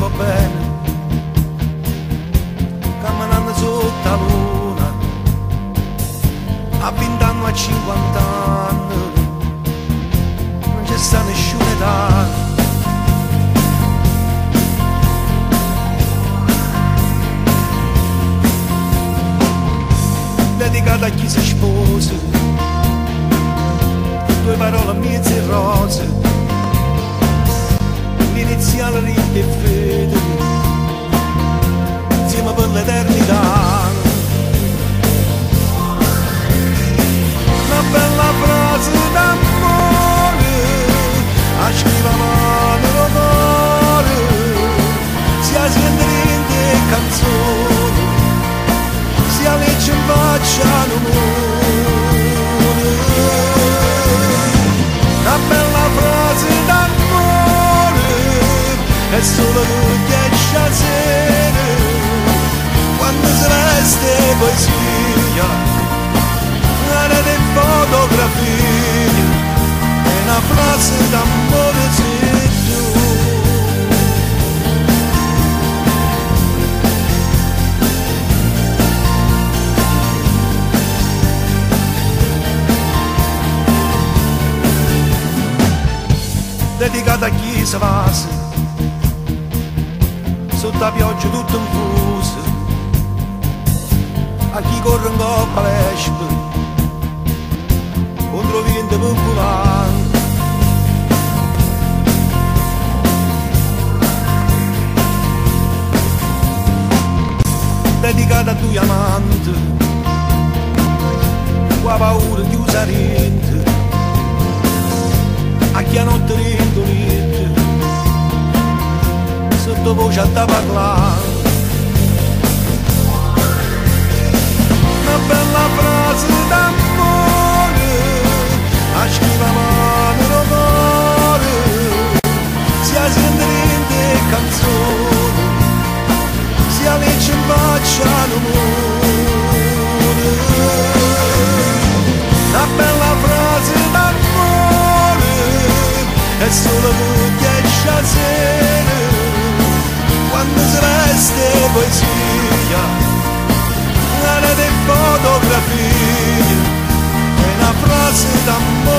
Chi va bene, camminando sotto la luna, a 20 anni, a 50 anni, non c'è sta nessuna età. Dedicata a chi si sposa, due parole mezze e rose, l'iniziale ricca e fede, insieme per l'eternità. Una bella frase d'amore, a scrive a mano cuore, si sente in canzone, si legge in faccia all'amore. Una bella frase d'amore, è solo tu che stasera, quando si veste poesia, una di fotografia, è una frase d'amore sei tu. Dedicata a chi si va sotto la pioggia tutto infuso, a chi corre in coppa l'espe contro vento per volare. Dedicata a due amanti, qua paura chiusa rete, a chi a notte dentro letto, sotto voce a da parlare. Una bella frase d'amore, a scrive a mano cuore, si sente in canzone, si legge in faccia all'amore. Una bella frase d'amore, è solo tu che stasera, quando si veste poesia, una di fotografia, è una frase d'amore.